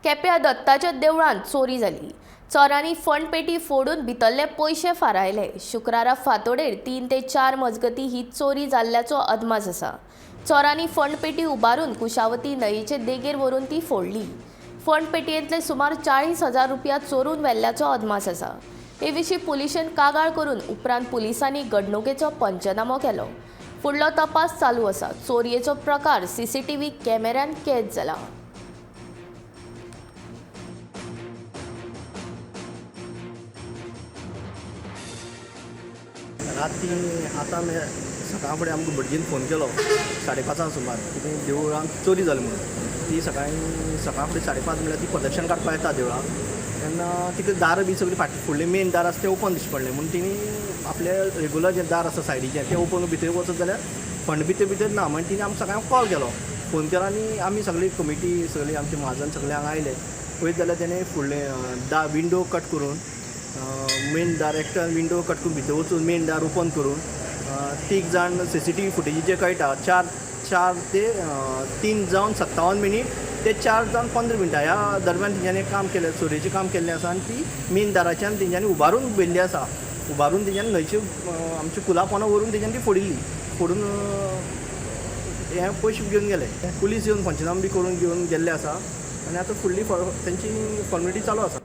केप्यां दत्ताच्या देवळांत चोरी जाली. चोरांनी फंडपेटी फोडून भितरले पयशे फारायले. शुक्रारा फांतोडेर 3 ते 4 मजगती ही चोरी जाल्ल्याचो अदमास आसा. चोरांनी फंडपेटी उबारून कुशावती न्हंयेचे देगेर व्हरून ती फोडली. फंडपेटयेंतले सुमार 40,000 रुपया चोरून व्हेल्ल्याचो अदमास आसा. हे विशीं पुलिशेन कागाळ करून उपरांत पुलिसांनी घडणुकेचो पंचनामो केलो. फुडलो तपास चालू आसा. चोरयेचो प्रकार सीसीटीव्ही कॅमेऱ्यान कैद जाला. राती आतां सकाळ फुडें आमकां भटजीन फोन केलो 5:30 सुमार कितें देवळांत चोरी जाली म्हणून. ती सकाळीं सकाळ फुडें 5:30 म्हणल्यार ती प्रदक्षण काडपाक येता देवळाक तेन्ना तिका दारां बी सगळीं फाटी फुडलें मेन दार आसा तें ओपन दिश्टी पडलें म्हणून तिणी आपलें रेगुलर जें दार आसा सायडीचें तें ओपन भितर वचत जाल्यार फंड भितर भितर ना म्हणून तिणें आमकां सगळ्यांक कॉल केलो. फोन केलो आनी आमी सगळी कमिटी सगळी आमचे म्हाजन सगळे हांगा आयले. पळयत जाल्यार तेणें फुडलें दार विंडो कट करून मेन दार एकट्या विंडो कट करून भितर वचून मेन दार ओपन करून 3 जाण सीसीटीव्ही फुटेजीचेर कळटा 4 ते 3 जावन 57 मिनीट ते 4 जावन 15 मिनटां ह्या दरम्यान तेंच्यांनी काम केलें, चोरयेचें काम केल्लें आसा आनी ती मेन दाराच्यान तेंच्यांनी उबारून व्हेल्ली आसा. उबारून तेंच्यांनी न्हंयचे आमच्या कुला पोंदा व्हरून तेंच्यांनी ती फोडिल्ली. फोडून हे पयशे घेवन गेले. पुलीस येवन पंचनामा बी करून घेवन गेल्ले आसा आनी आतां फुडली तेंची फॉर्मेलिटी चालू आसा.